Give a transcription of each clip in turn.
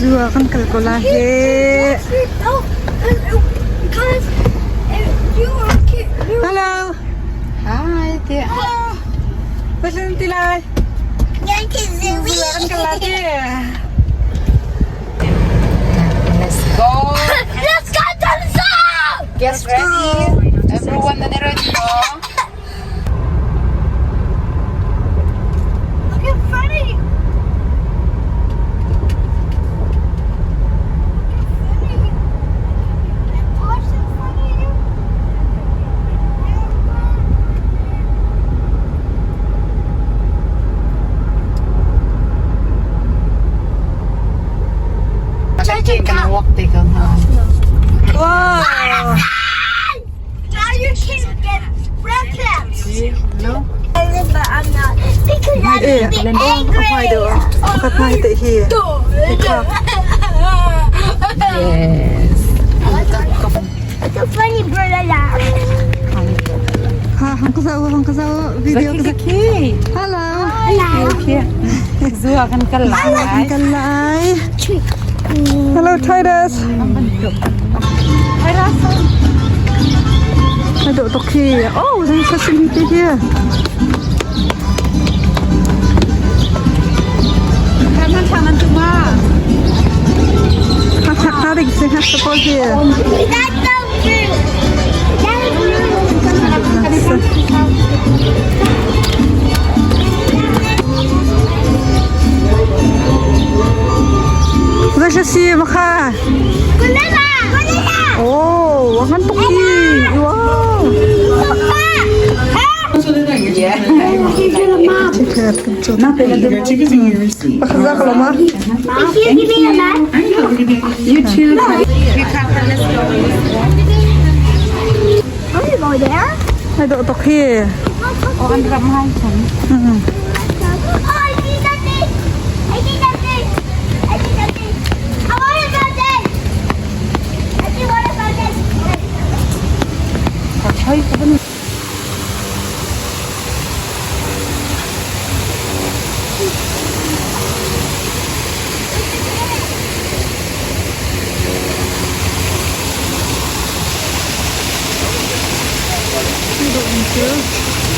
Zoo ah kan kal ko lai hih. Hello. Hi, tia. Pasal ti lai. Zoo ah kan kal lai ti. Let's go. Let's go to the zoo! Get ready. Everyone ready, oh? Look at Freddy! Look at Freddy! That torch in front of you. Kan walk te kan ha. Wow. Now you can get red plants. No. But I'm not because I'm Eh, a bit angry. a hmai deuh. Pakhat hmai te hi. Yes. It's a funny bird alive. Ha, hang ka zau, hang ka zau. Video ka zau. Zaki. Hello. Okay. Zoo ah kan kal lai. Kan kal lai. Hello Titus. Ai dawh tuk khi. Oh, zei sasim te hi. Kan han an tu ma. Ha ha ha dik se ha pawl hi. That's so cute. That's blue. Zei si ma kha. Gorilla. Gorilla. Oh, ngan tuk hi. Wow. Papa. Yeah. Ticket kan chu. Your tickets and your receipt. Pakhat za ko ma. Can you give me a map? You too. Let's go. I want to go there. Ai dawh tuk hi. Oh, an ram hai chan. Oh, I see something. I see something. I see something. I want something. I see one something. Choi ko ban.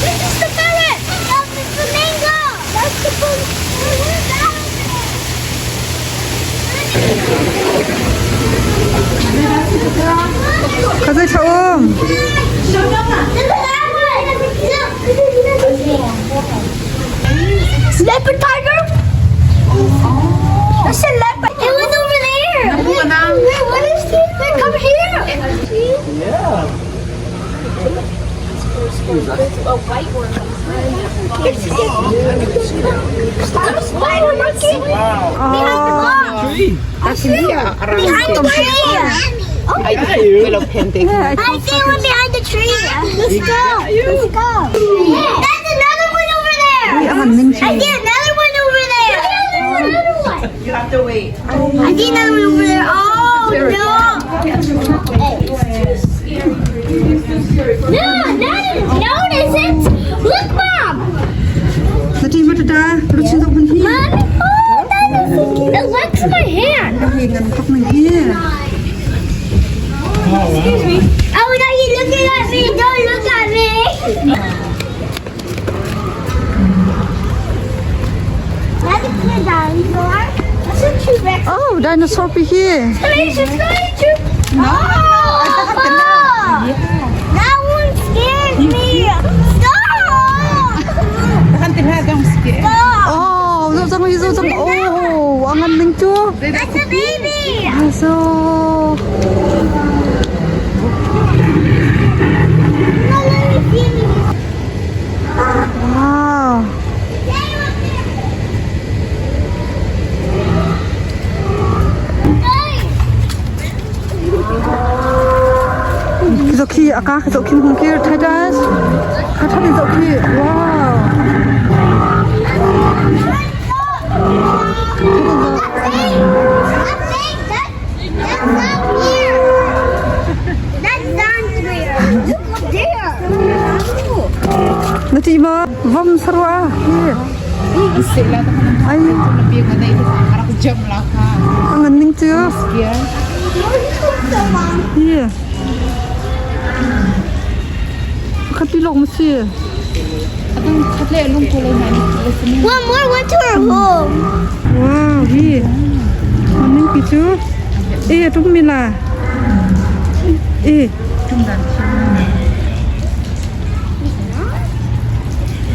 This is the parrot. That's the flamingo. That's the flamingo. Ka zei tha um. Leopard tiger? That's a leopard. It was over there. Wait, what is this? Wait, come here. Yeah. There's a spider monkey. Behind the box. Tree. Behind the tree. Ai you. Yeah, I see one behind the tree. Let's go. Let's go. That's another one over there. Ang ning I see another one over there. Another one. You have to wait. I see another one over there. Oh no. No, no, no, it isn't. Look, Mom. Na ti ma ta ru chin dok man hi. Mom, oh, that is so cute. It licks my hand. Hi ngan tuk man hi. Excuse me. Oh, now you're looking at me. Don't look at me. That's a dinosaur. That's a T-Rex. Oh, dinosaur pi hi. Please, it's going to. No. That one scared me. Stop. Kan tin ha dong ski. Stop. Oh, zo zang hi zo zang. Oh, ang ngan ning chu. That's a baby. So No, let me see me. wow. Stay up there. Hey. Zo khi aka zo khi hung kir Titus. Kha tha zo khi. Wow. That thing, that thing, that, that's down here. That's down here. Look up there. Na ti ma vam sarwa. Hi. Sila ta Ai na bi ko na ito rak jam la kha. Ngan ning cu. Hi. Khat ti lok ma si. One more went to her home. Wow, hi. Ngan ning pi cu. E tum mi la. E.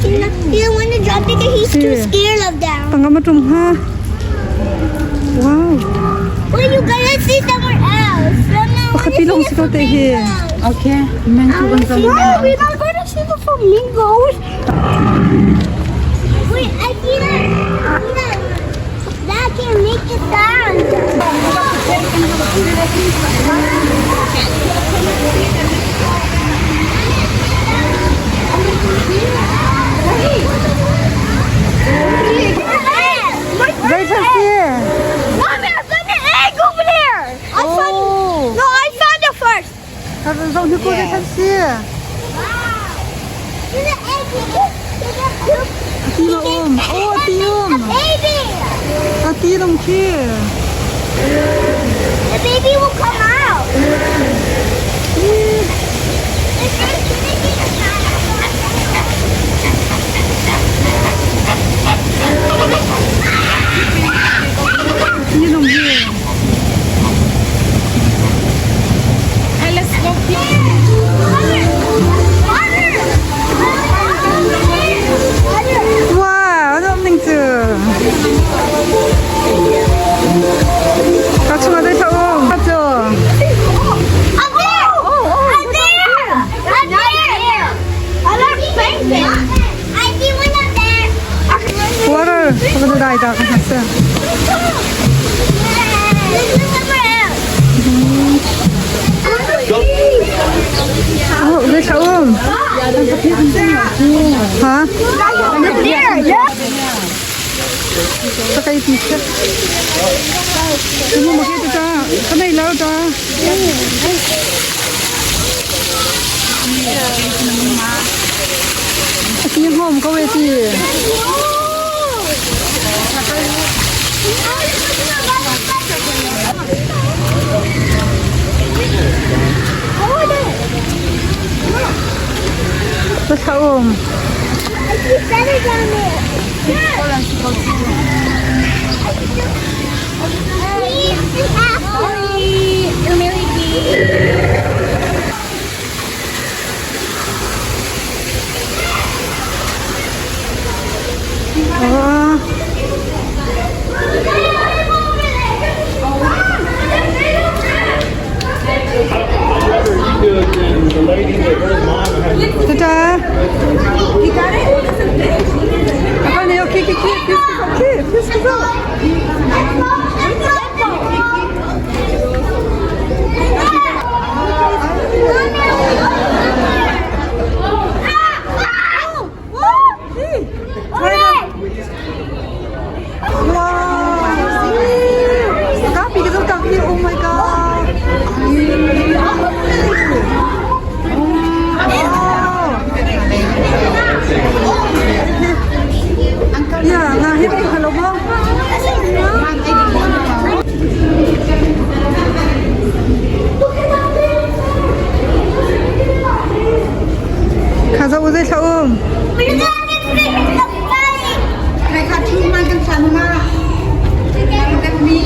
He don't want to drop because he's too scared of them. Tangga ma tum ha. Wow. Well, you gotta see somewhere else. Pakhat ti lawng si ko te hi. Okay. Men tu kan No, we're not going to see the flamingos. Wait, I see that. I see that. That can make a sound. Zei tha si. Mommy, I found an egg over there. I found Oh. no, I found it first. Ka zong hi ko zei tha si. Wow. There's an egg. He can, he can poop. Ti ma um. Oh, ti um. A baby. A ti long khi. The baby will come out. The baby Ti long hi. Hey, let's go. Wow, ano om ning cu. Ka chung ah zei tha um. Ka cu. Up there! Up there! Up there! I see one up there. Water. Ka van dai da ka sa. Let's go somewhere else. Oh, zei tha um. Ha? Up there, yeah. Ka kai ti che. Mu ma ke ta. Ka nei lo ta. Ti hom ko we ti. Ka tha um. I see better down there. Sorry, you're married me. Ah. Good and the lady that her mom had Ta-ta. You got it? Apa ni? Okay, okay, okay. Please, okay. Please, go. Wow. Kapi ka kaki. Oh my god. Wow. Ya, nga hip hello mo. Kha zo zei thla um. Kai kha thu man kan san ma. Kan mi.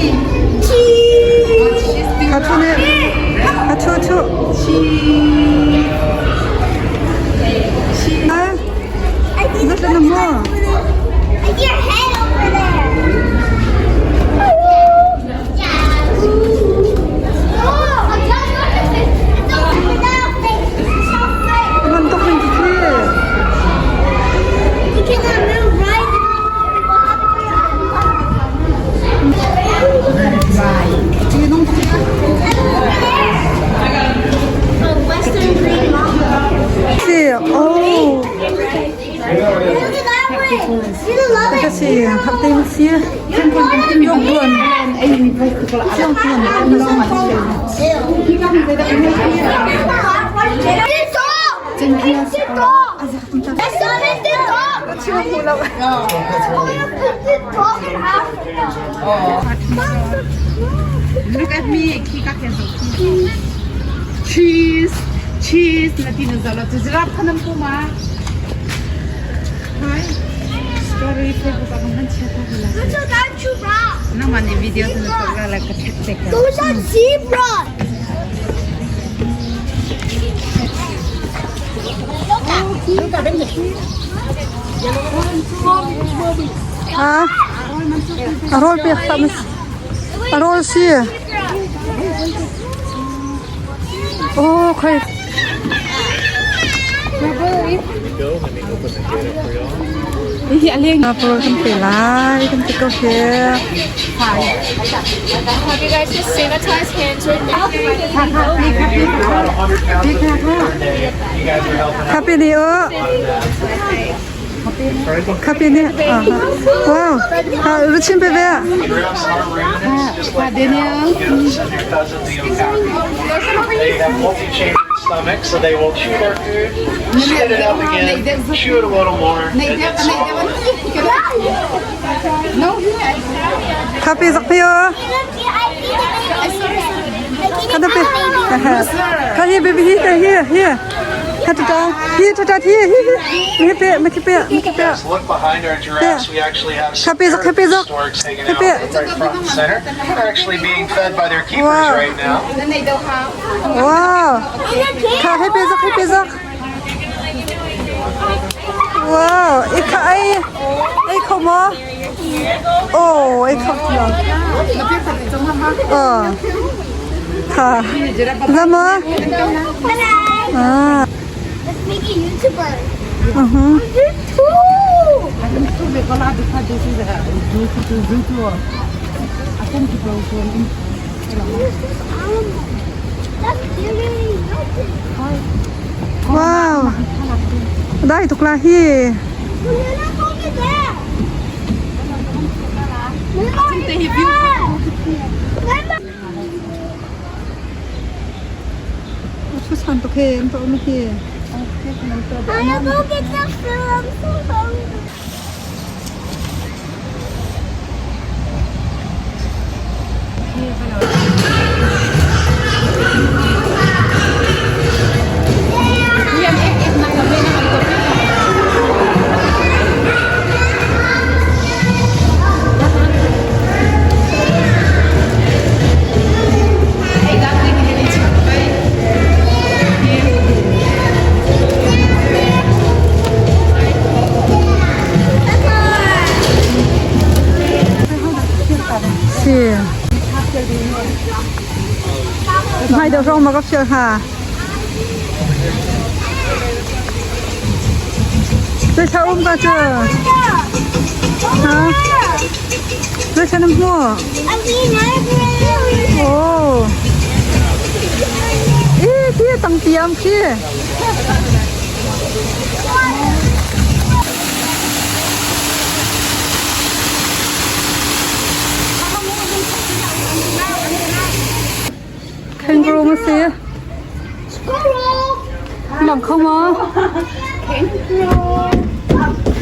Kha thu ne. Kha thu thu. Ah, Rất là mo. I see your head over there. Oh, Man tok ning khi. You cannot move right. Ti nong Western green mamba. si. Oh. Look at that way. See the love Ka it. si hap te ma si. Yong tuan. Yong tuan. It's the dog. It's the dog. I saw it, the dog. Look at me, khi ka khen zo Cheese, cheese na ti na zalo chu giraffe kha nam pu ma. Hi. Story Facebook ah kan chia ta la. Na man ni video tu na la la ka check check. Those are zebra. Ha? A rawl pek tak mas. A rawl si. Oh, khoi. Hi a leng. Na pro kan pe lai kan ti ko he. Have you guys just sanitize hands right now? Happy ni o. Happy ni. Wow. Ha, ruchin pe be. Giraffes are ruminants, just like Daniel. cows and their cousins, the okapi. They have multi-chambered stomachs, so they will chew their food, spit it up again, chew it a little more, and then swallow it. No, here. Happy zak pe o. Kada pe. Ka here baby here here here. Ka ta here ta ta here here. Mi pe mi pe mi pe. So look behind our giraffes, we actually have some Happy zak happy zak. storks hanging out Happy. right front and center. They're actually being fed by their keepers Wow. right now. Na nei do how. Wow. Ka happy zak happy zak. Wow, ik ai ai không mo. Oh, ai không mo. Na pi khat chung ha ma. Ờ. Ha. Ra mo. À. Let's make a YouTuber. Uh-huh. YouTube. Tu be ko la du kha du si za. Du tu du tu. Akan ki pro ko in. That's literally nothing. Wow. Dai tuk la hi. We're not going there. We're going there. Su san tuk he, to mi hi. I will go get the food. I'm so hungry. Si. Mai deuh rong ma ka fial hnga. Zeithla um ka cu? Ha? Zeithla na hmuh? I'm being angry. Oh. Eh, khi tang tiam khi. Kangaroo ma si. Squirrel. Lang kho ma.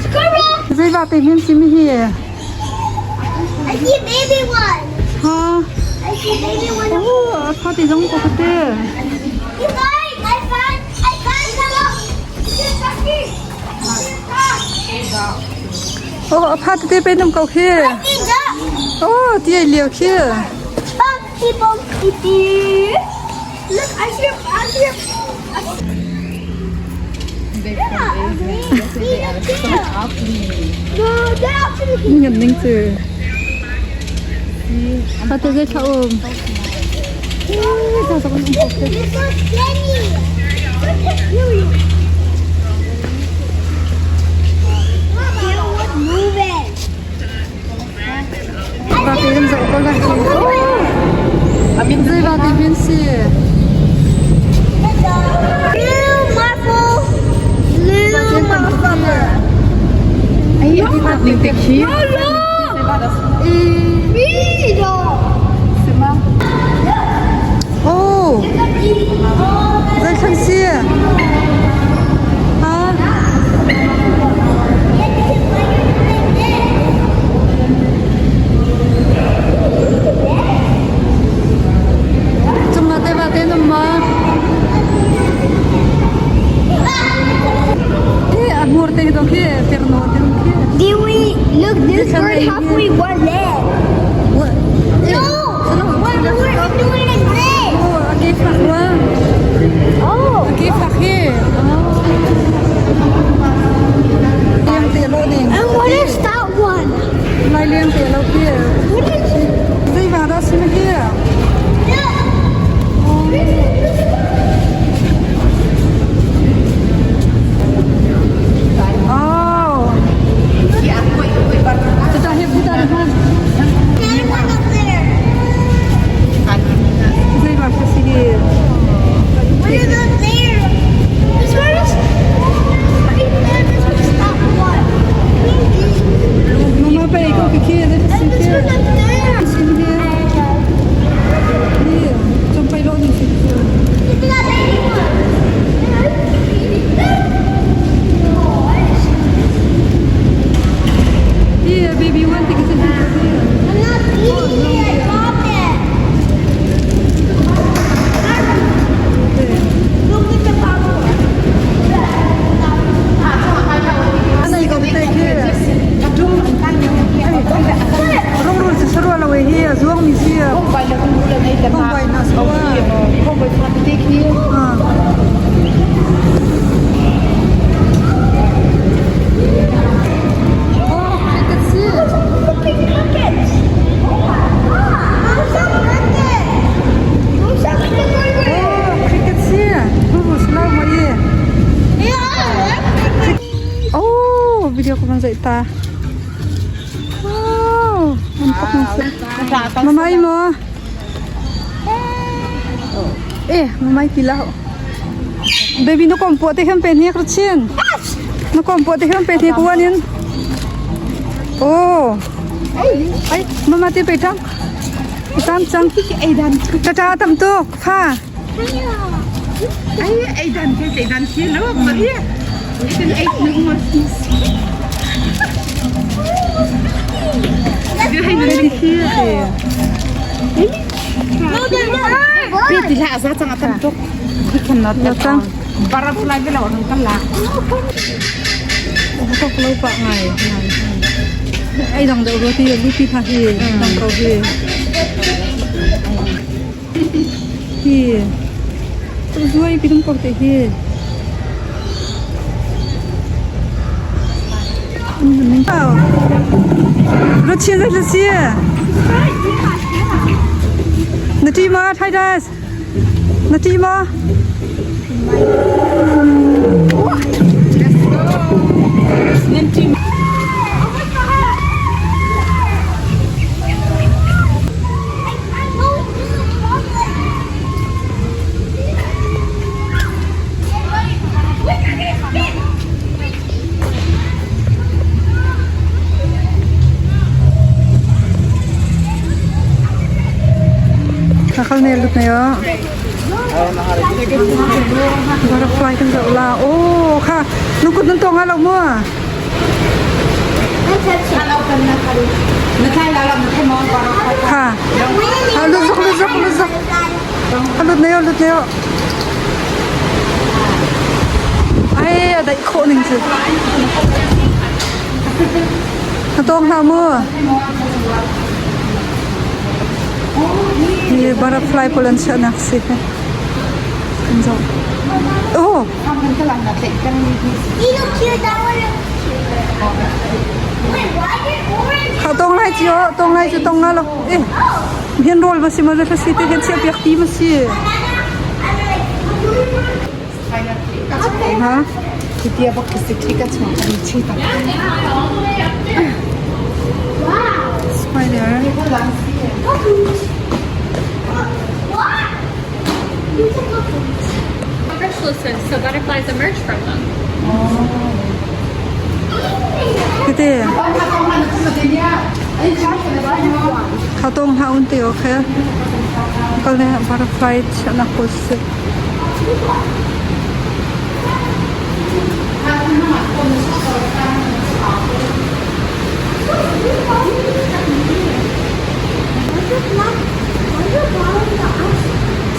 Squirrel. Zei va te hin si mi hi. I see baby one. Ha. I see baby one. Oh, a ti zong ko te. You guys, I found some. Ducky. Duck. Oh, a pha te pe nam ko khi. See duck. Oh, ti ai liu khi. Bumpy, bumpy, bee. Look, I see, I see. I see. Yeah, see them too. No, they're actually Ngam ning chu. Pha te zei thla um. Eh, ta zong ko This is so skinny. Look at you. They won't move it. Va te nam zong ko la. Oh. Zei va te hin si. Blue marble. Blue marble. Ai a ning te khi. Read. Oh. Zei thlang si. Ha. Mamai mo. Eh, mamai pila. Baby no kom po te khan pen hi chin. No kom po te khan pen hi kuan in. Oh. Ai, mama te pe tang. Tam chang. Ta ta tam tu. Kha. Ai ai dan ke ai dan khi lo ma hi. Ai nung ma. Ai dang deuh rua ti lupi kha hi dang ko hi hi zuai pi dum ko te hi Ro chin zai si Na ti ma Thai das Na ti ma Kakal ne lut na yo. Butterfly kan zoh la. Oh, kha nungkut nan tong lo mu. Kha. Ha lut zok lut zok lut zok. Ha lut na yo lut na yo. Ai a daih khawh ning cu. Na tawng hlah mu. Hi butterfly pawl an chiahnak si. Kan zoh. Oh! Kha tong lai ci oh, tong lai cu tong nga lo. Eh, hian rawl ma si ma le si te hian chiah piak ti ma si. Ha? Spider. Chrysalises, so butterflies emerge from them. Tete. Kha tong ha un te okay. Kal ne butterfly chiahnak pawl si.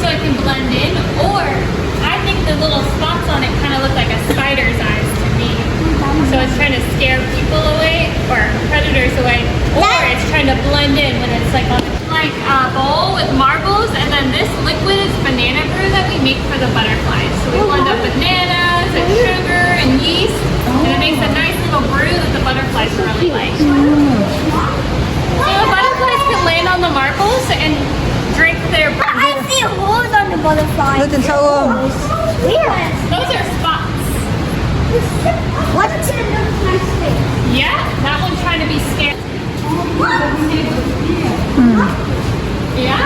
So it can blend in, or I think the little spots on it kind of look like a spider's eyes to me. So it's trying to scare people away or predators away, or it's trying to blend in when it's like on like a bowl with marbles, and then this liquid is banana brew that we make for the butterflies. So we blend up bananas and sugar and yeast, and it makes a nice little brew that the butterflies really like. So the butterflies can land on the marbles and drink their brew. I see holes on the butterfly. Lut in thla um. Weird. Those are spots. What's in my face? Yeah, that one's trying to be scared. Yeah,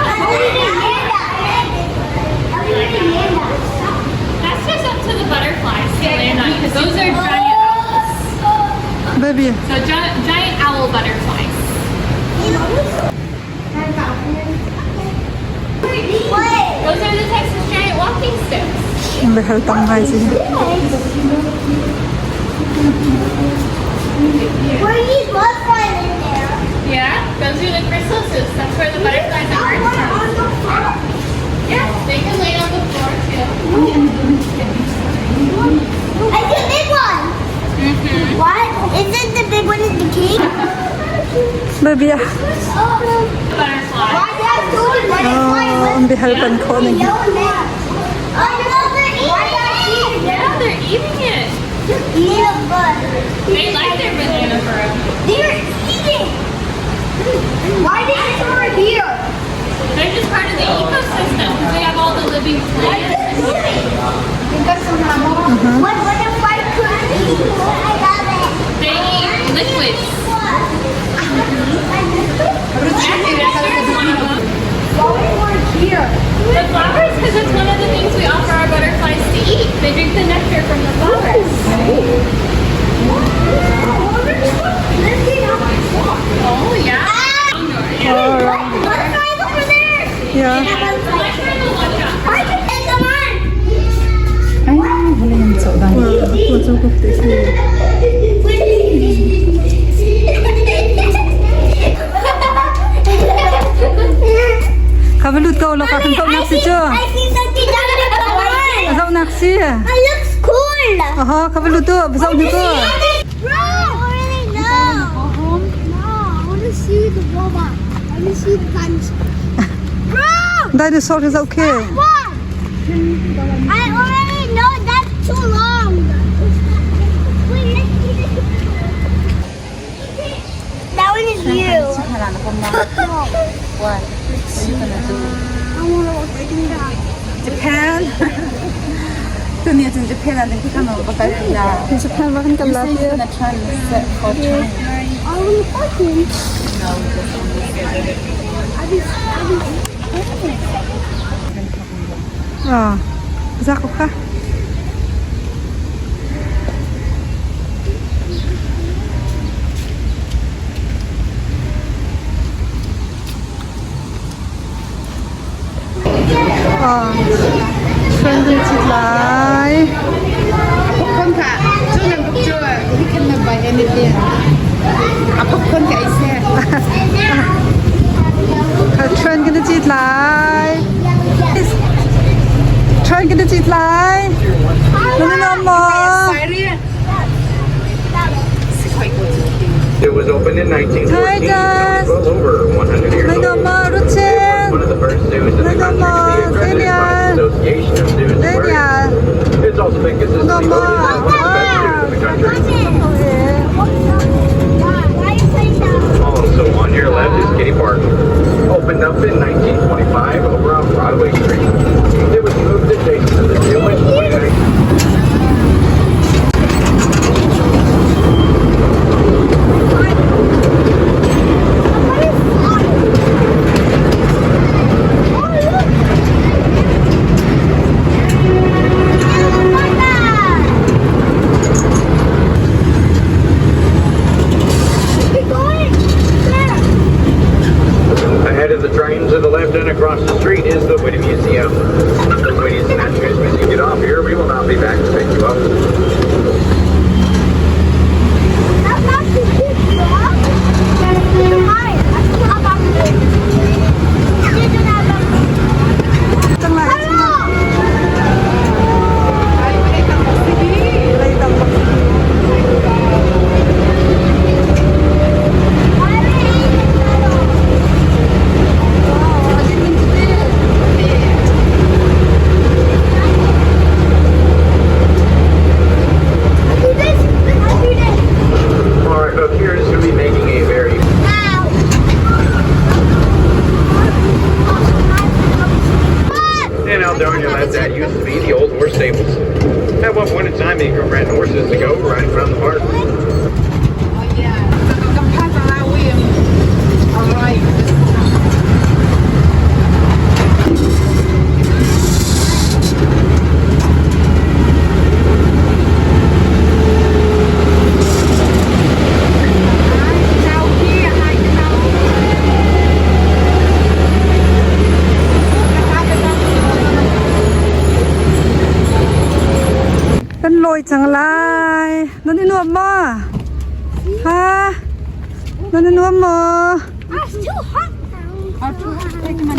that's just up to the butterflies to land on because those are giant owls. Baby. So giant, giant owl butterflies. Those are the Texas giant walking sticks. Behel tam ngai si. Where is butterfly in there? Yeah, those are the chrysalises. That's where the butterflies emerge from. Yeah, they can lay on the floor too. I see a big one. What? Isn't the big one in the cake? Baby ah. Butterfly. Why did butterfly Oh, ang behel pan kho ning. Oh, no, they're eating it. Yeah, they're eating it. Just eat a bug. They like their banana brew. They're eating. Why did it over here? They're just part of the ecosystem because we have all the living plants. What butterfly could eat? I love it. They eat liquids. Actually, there's one of Yeah. Ay, boleh yang cok bang. Kha va lut ko law ka kan zohnak si cu. I see something down in the A zohnak si. It looks cool. Aha, kha va lut tu, va zoh hnik u. Bro, I already know. No, I want to see the robot. I want to see the dinosaur. Bro! Dinosaur is okay. What? I already know that's too long. Wait, let's see this. That one is you. What? What are you gonna do? I want to open that. Japan. ตัวนี้จน Japan อันนี้คือขนมปกติละ Japan ว่ากัน You ละ say you're gonna try and set for China. I want to fucking. I be, Ah, zak ko kha. Ah, friendly chit lai. คนค่ะช่วงนั้นพวกเจ้า he cannot buy anything อ่ะพวกคนกับไอ้แซ่ Kha train kan chit lai. Train kan chit lai. No no mo. It was opened in 1914, Hi, so it's well over 100 years No no old. mo Ruchen. One of the first zoos in the country to be accredited by the Association of Zoos and Daniel. Aquariums. It's also been consistently No, voted as one of the best zoos in the country. Why you say so? Also on your left is Kitty Park. Opened up in 1925 over on Broadway Street. It was moved adjacent to the zoo in 2019. Keep going. There. Ahead of the train to the left and across the street is the Witte Museum. Ladies and gentlemen, as you get off here, we will not be back to pick you up. That's not too cute, bro. Hi, I still have that. Chang lai. Hello. Lai tang bak. Do this. Let's do this. All right, folks, here is going to be making a very Now. And out there on your left, that used to be the old horse stables. At one point in time, you could rent horses to go riding around the park. Oh yeah กับข้าวจะลาวิมอร่อย Kan loi chang lai. Nan i nuam ma. Ha. Nan i nuam ma. It's too hot now.